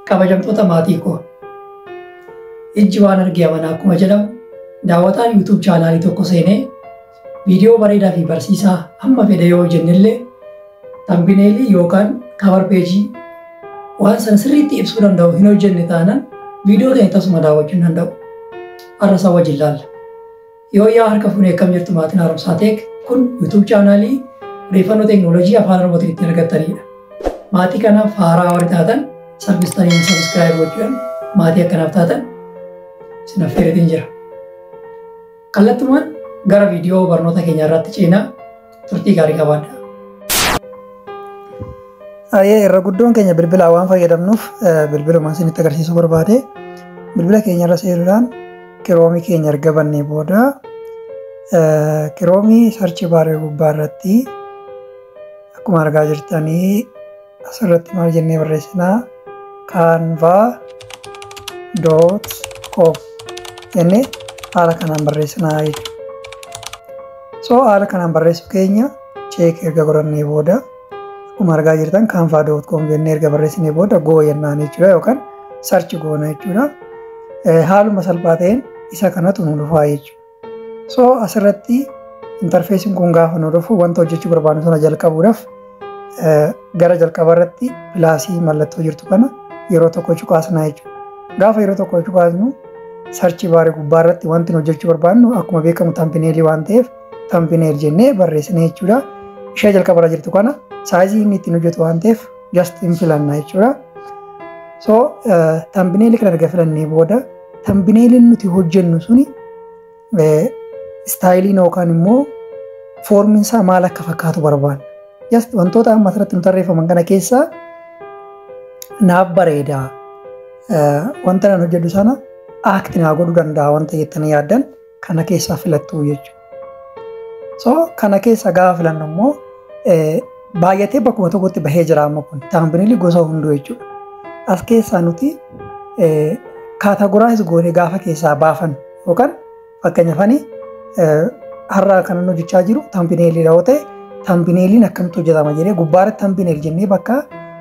Kabajamtoota maatii koo, ijji waan arge amana akkuma jedhamu, daawwataan YouTube chaanaalii tokko seenee viidiyoo bareedaa fi barsiisaa hamma fedhe yoo hojjennellee, thumbnailii yookaan cover pageii waan sana sirriitti ibsuu danda'u hin hojjenne taanaan, viidiyoo keenya tasuma daawwachuu hin danda'u. Har'a isaa wajjin ilaalla. Yoo yaa harka fuunee, akkam jirtu maatiin Haaromsaa Tech? Kun YouTube chaanaalii odeeffannoo teekinooloojii afaan Oromootiin ittiin argattanidha. Maatii kanaaf haaraa warri taatan salphistanii subscribe gochuudhaan maatii akkanaaf taatan isin affeereetiin jira. Kallattumaan gara viidiyoo barnoota keenya irratti ceenaa, turtii gaarii qabaadha. Ayyee, irra guddoon keenya bilbilaa waan fayyadamnuuf bilbiluma isinitti agarsiisuu barbaade. Bilbila keenya irra seenuudhaan Chromeii keenya erga bannee booda, Chromeii search barii gubbaa irratti akkuma argaa jirtanii asirratti maal jennee barreessinaa? canva.com jennee haala kanaan barreessinaa jechuudha. So haala kanaan barreessuu keenya check erga godhannee booda, akkuma argaa jirtan canva.com jennee erga barreessinee booda go jennaan jechuudha, yookaan search goona jechuudha. Haaluma salphaa ta'een isa kanatu nu dhufaa jechuudha. So asirratti interfaceiin kun gaafa nu dhufu, wanta hojjechuu barbaadnu sana jalqabuudhaaf gara jalqaba irratti plusii mallattoo jirtu kana yeroo tokko cuqaasnaa jechuudha. Gaafa yeroo tokko cuqaasnu, search barii gubbaa irratti wanti nu hojjechuu barbaadnu akkuma beekamu thumbnailii waan ta'eef, thumbnail jennee barreessine jechuudha. Ishee jalqabarra jirtu kana sizeii inni ittiin hojjetu waan ta'eef just hin filanna jechuudha. So thumbnailii kana erga filannee booda, thumbnailiin nuti hojjennu suni styleiin yookaan immoo formiin isaa maal akka fakkaatu barbaanna. Just wantoota amma asirratti nu tarreeffaman kana keessaa naaf bareeda, wanta nan hojjedhu sana aakti naa godhuu danda'a wanta jettanii yaaddan kana keessaa filattu jechuudha. So kana keessa gaafa filannu immoo baay'atee bakkuma tokkotti bahee jira amma kun thumbnailii gosa hunduu jechuudha. As keessaa nuti categorize goonee gaafa keessaa baafannu, yookaan fakkeenyaaf ani har'a kanan hojjechaa jiru thumbnailiidha yoo ta'e, thumbnailiin akkamitti hojjetama jedhee gubbaarratti thumbnail jennee bakka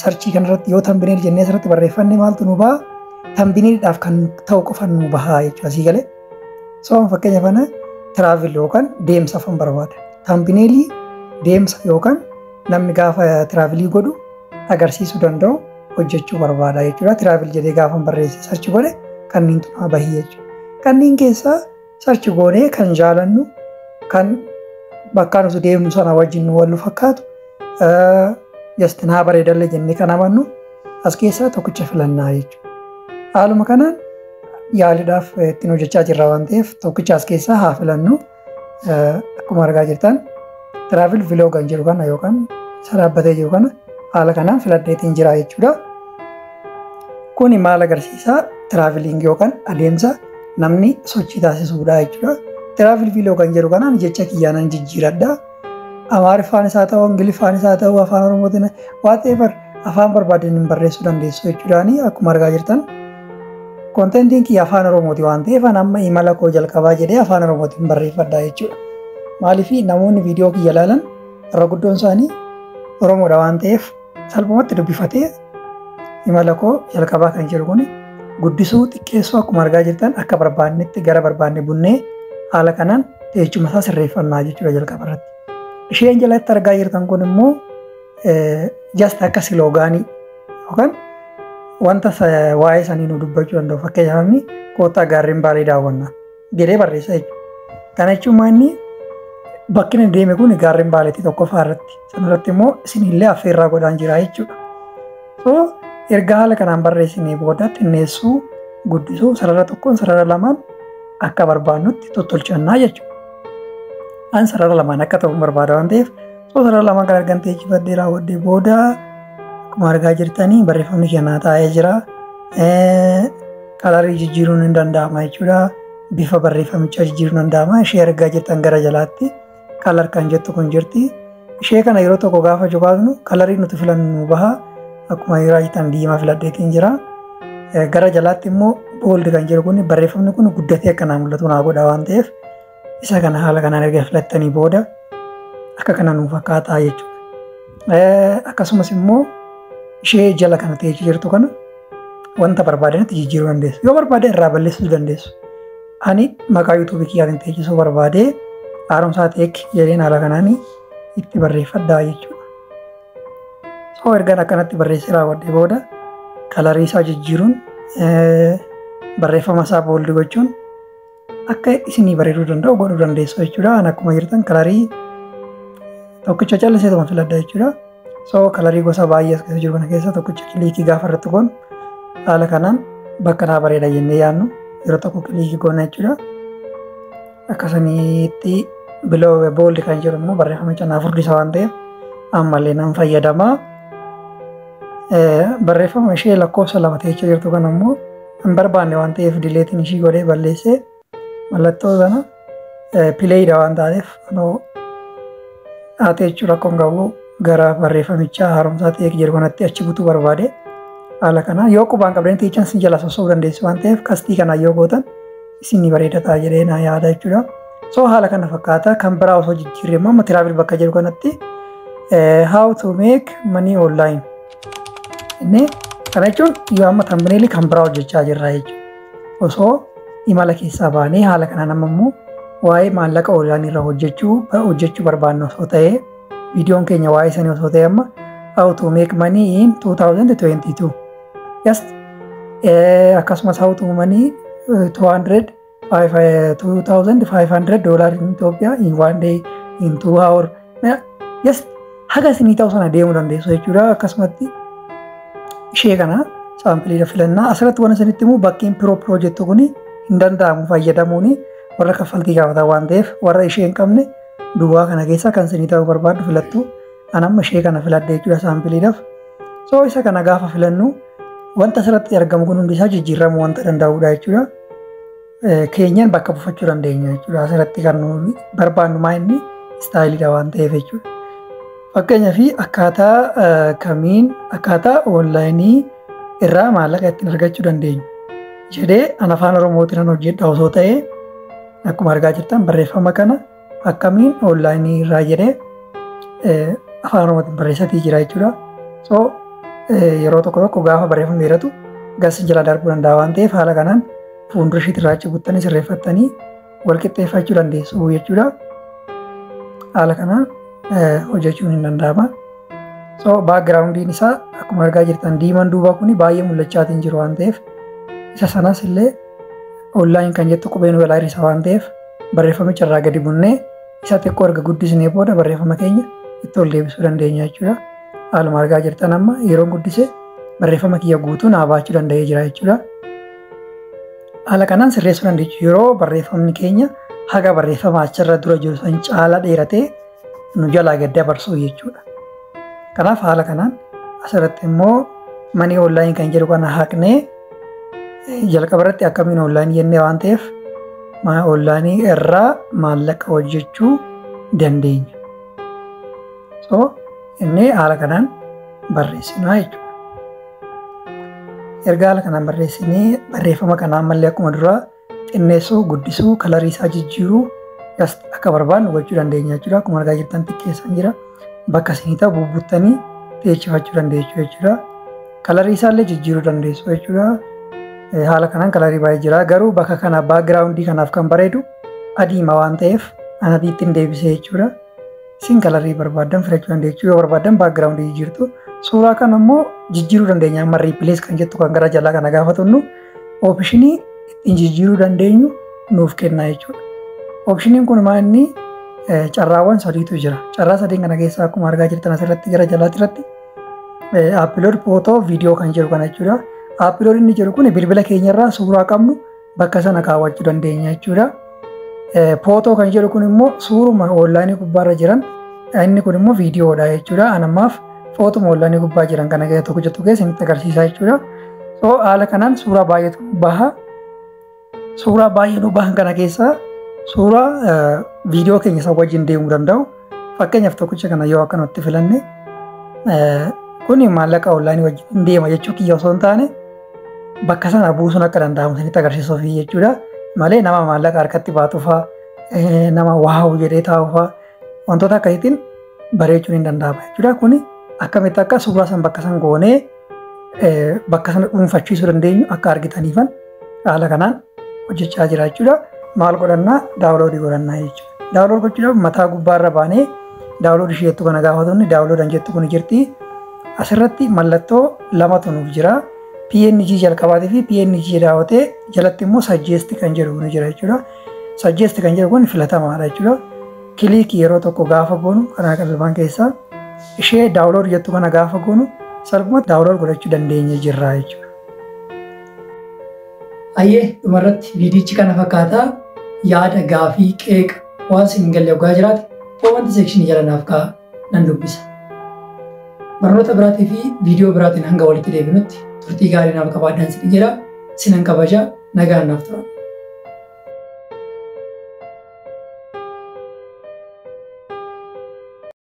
searchii kanarratti yoo thumbnail jennee asirratti barreeffanne, maaltu nu baha? Thumbnailiidhaaf kan ta'u qofa nu baha jechuudha asii galee. So fakkeenyaaf ana travel yookaan deemsa fan barbaada. Thumbnailii deemsa yookaan namni gaafa travelii godhu agarsiisuu danda'u hojjechuu barbaada jechuudha. Travel jedhee gaafa barreesse search godhe, kanneen tunaa bahii jechuudha. Kanneen keessaa search goonee kan jaalannu, kan bakka nuti deemnu sana wajjin nu wal fakkaatu, just naa bareedallee jennee kan amannu as keessaa tokkicha filannaa jechuudha. Haaluma kanaan yaaliidhaaf ittiin hojjechaa jirra waan ta'eef, tokkicha as keessaa haa filannu. Akkuma argaa jirtan travel vlog kan jedhu kana yookaan isa dhaabbatee jiru kana haala kanaan filadheetiin jira jechuudha. Kuni maal agarsiisa? Traveling yookaan adeemsa namni sochii taasisuudha jechuudha. Travel vlog kan jedhu kanaan jecha kiyyaanan jijjiiradha. Amaariffaanis haa ta'u, Ingiliffaanis haa ta'u, afaan Oromootiin, whatever afaan barbaadan hin barreessuu dandeessu jechuudhaani. Akkuma argaa jirtan contentiin kiyya afaan Oromooti waan ta'eef, amma imala koo jalqabaa jedhee afaan Oromootiin barreeffadha jechuudha. Maaliif? Namoonni viidiyoo kiyya ilaalan irra guddoon isaanii Oromoodha waan ta'eef, salphumatti dubbifatee imala koo jalqabaa kan jedhu kun guddisuu, xiqqeessuu, akkuma argaa jirtan akka barbaannetti gara barbaanne bunnee haala kanaan teessuma isaa sirreeffannaa jechuudha jalqaba irratti. Isheen jalatti argaa jirtan kun immoo just akka sloganii yookaan wanta waa'ee sanii nu dubbachuu danda'u. Fakkeenyaaf namni "Koottaa gaarreen Baalee daawwannaa" jedhee barreessa jechuudha. Kana jechuun inni bakki inni deeme kun gaarreen Baaleetti tokkoffaa irratti. Sanarratti immoo isinillee affeerraa godhaan jira jechuudha. So erga haala kanaan barreessinee booda, xinneessuu, guddisuu, sarara tokkoon, sarara lamaan akka barbaannutti tottolchannaa jechuudha. An sarara lamaan akka ta'u barbaada waan ta'eef, so sarara lamaan kan argan teechifadhee raawwadhee booda, akkuma argaa jirtanii barreeffamni kennaa taa'ee jira. Colorii jijjiiruun hin danda'ama jechuudha. Bifa barreeffamichaa jijjiiruun danda'ama. Ishee argaa jirtan gara jalaatti color kan jettu kun jirti. Ishee kana yeroo tokko gaafa cuqaasnu, colorii nuti filannu nu baha. Akkuma argaa jirtan diimaa filadheetiin jira. Gara jalaatti immoo bold kan jedhu kun barreeffamni kun guddatee akka naa mul'atu naa godha waan ta'eef, isa kana haala kanaan erga filattanii booda akka kana nuu fakkaataa jechuudha. Akkasumas immoo ishee jala kana teechii jirtu kana wanta barbaadanitti jijjiiruu dandeessu. Yoo barbaadan irraa balleessuu dandeessu. Ani maqaa YouTubeii kiyyaatiin teechisuu barbaadee Haaromsaa Tech jedheen haala kanaan itti barreeffadhaa jechuudha. So ergaan akkanatti barreessee raawwadhee booda colorii isaa jijjiiruun, barreeffama isaa bold gochuun akka isinii bareeduu danda'u godhuu dandeessu jechuudha. An akkuma jirtan colorii tokkicha calliseetuma filadha jechuudha. So colorii gosa baay'ee as keessa jiru kana keessa tokkicha clickii gaafa irratti goonu haala kanaan bakka naa bareeda jennee yaadnu yeroo tokko clickii goona jechuudha. Akkasanitti biloo bold kan jedhu immoo barreeffamicha naa furdisa waan ta'eef ammallee nan fayyadama. Barreeffama ishee lakkoofsa 2 teechee jirtu kana immoo hin barbaanne waan ta'eef deleteiin ishii godhee balleessee, mallattoo sana playiidha waan taateef anoo haatee jechuudha. Rakkoon qabu gara barreeffamichaa Haaromsaa Tech jedhu kanatti achi butuu barbaade. Haala kanaan yoo qubaan qabdan teechan sin jala sossoo'uu dandeessu waan ta'eef kastii kanaan yoo gootan isin bareeda ta'a jedhee na yaada jechuudha. So haala kana fakkaata. Kan biraa osoo jijjiirre immoo amma travel bakka jedhu kanatti "how to make money online" inni kana jechuun yoo amma thumbnailii kan biraa hojjechaa jirra jechuudha. Osoo imala keessaa baanee haala kanaan amma immoo waa'ee maallaqa online irra hojjechuu barbaannu osoo ta'ee, viidiyoon keenya waa'ee sanii osoo ta'e, amma "how to make money in 2022", just akkasumas "how to money 200 $2500 in Ethiopia in one day, in 2 hour", just haga isinii ta'u sana deemuu dandeessu jechuudha. Akkasumatti ishee kana sampleiidha filannaa. Asirratti waan isinitti himu, bakkeen pro projectu kun hin danda'amu fayyadamuun, warra kaffaltii gaafatan waan ta'eef warra ishee hin qabne duwwaa kana keessa kan isinii ta'uu barbaaddu filattu. An amma ishee kana filadhe jechuudha sampleiidhaaf. So isa kana gaafa filannu wanta asirratti argamu kun hundi isaa jijjiiramuu wanta danda'udha jechuudha. Keenyan bakka buufachuu dandeenya jechuudha. Asirratti kan nu barbaannu maa inni styleiidha waan ta'eef jechuudha. Fakkeenyaaf akkaataa kamiin akkaataa onlineii irraa maallaqa ittiin argachuu dandeenyu jedhee an afaan Oromootiin hojjedha osoo ta'ee, akkuma argaa jirtan barreeffama kana akkamiin onlineii irraa jedhee afaan Oromootiin barreessatii jira jechuudha. So yeroo tokko tokko gaafa barreeffamni dheeratu gasi jala darbuu danda'a waan ta'eef haala kanaan fuuldura isheetti irraa achi buttanii sirreeffattanii wal qixxeeffachuu dandeessu jechuudha. Haala kanaan hojjechuun hin danda'ama. So backgroundiin isaa akkuma argaa jirtan diimaan duubaa kun baay'ee mul'achaatiin jiru waan ta'eef isa sanas illee online kan jettu qubeen walaa hir'isa waan ta'eef barreeffamicha irraa gadi bunnee isa xiqqoo erga guddisnee booda barreeffama keenya itti ol deebisuu dandeenya jechuudha. Haaluma argaa jirtan amma yeroon guddise barreeffama kiyya guutuu naa baachuu danda'ee jira jechuudha. Haala kanaan sirreessuu dandeessu yeroo barreeffamni keenya haga barreeffama achirra dura jiru san caala dheeratee nu jalaa gad dabarsuu jechuudha. Kanaaf haala kanaan asirratti immoo money online kan jedhu kana haqnee jalqaba irratti akkamiin onlineii jennee waan ta'eef onlineii irraa maallaqa hojjechuu dandeenya. So inni haala kanaan barreessinaa jechuudha. Erga haala kanaan barreessinee barreeffama kana ammallee akkuma duraa xinneessuu, guddisuu, colorii isaa jijjiiruu akka barbaannu gochuu dandeenya jechuudha. Akkuma argaa jirtan xiqqeessaan jira. Bakka isinii ta'u bubbuttanii teechifachuu dandeessu jechuudha. Colorii isaallee jijjiiruu dandeessu jechuudha. Haala kanaan colorii baay'ee jira. Garuu bakka kana backgroundii kanaaf kan bareedu adiima waan ta'eef an adiitti hin deebisee jechuudha. Isin colorii barbaaddan filachuu dandeessu. Yoo barbaaddan backgroundii jijjiirtu. Suuraa kana immoo jijjiiruu dandeenya. Amma replace kan jettu kan gara jalaa kana gaafa tunnu optionii ittiin jijjiiruu dandeenyu nuuf kenna jechuudha. Optioniin kun maa inni carraawwan sadiitu jira. Carraa sadiin kana keessaa akkuma argaa jirtan asirratti gara jalaatti irratti upload photo, video kan jedhu kana jechuudha. Upload inni jedhu kun bilbila keenyarraa suuraa qabnu bakka sana kaawwachuu dandeenya jechuudha. Photo kan jedhu kun immoo suuruma onlineii gubbaarra jiran, inni kun immoo viidiyoodha jechuudha. An ammaaf footuma onlineii gubbaa jiran kana keessa tokko jettu keessa isinitti agarsiisaa jechuudha. So haala kanaan suuraa baay'eetu baha. Suuraa baay'ee nu bahan kana keessaa suuraa viidiyoo keenya isa wajjin deemuu danda'u. Fakkeenyaaf tokkicha kana yoo akkanatti filanne, kun maallaqa onlineii wajjin deema jechuu kiyya osoo hin taane bakka sana buusuun akka danda'amu isinitti agarsiisuuf jechuudha. Malee nama maallaqa harkatti baatu fa'aa, nama wow jedhee taa'u fa'aa, wantoota akkasiitiin bareechuun hin danda'ama jechuudha. Kuni akkamitti akka suuraa san bakka san goonee bakka sana dhuunfachiisuu dandeenyu akka argitaniifan haala kanaan hojjechaa jira jechuudha. Maal godhannaa? Download godhannaa jechuudha. Download gochuudhaaf mataa gubbaarra baanee download ishee jettu kana gaafatamni download an jettu kun jirti. Asirratti mallattoo lamatu nuuf jira. PNG jalqabaatii fi PNG daawwatee jalatti immoo suggest kan jedhu kun jira jechuudha. Suggest kan jedhu kun filatamaadha jechuudha. Click yeroo tokko gaafa goonu kanaa qalbaan keessaa ishee download jettu kana gaafa goonu salphumatti download godhachuu dandeenya jirra jechuudha. Ayyee, dhumarratti viidiyichi kana fakkaataa. Yaada, gaafii, qeeqa waan isin hin galle hoggaa jiraate comment section jala naaf kaa'aa, nan dubbisa. Barnoota biraatii fi viidiyoo biraatiin hanga walitti deebinutti turtii gaarii naaf qabaadhaan sin jedha. Sinan kabajaa, nagaan naaf tura.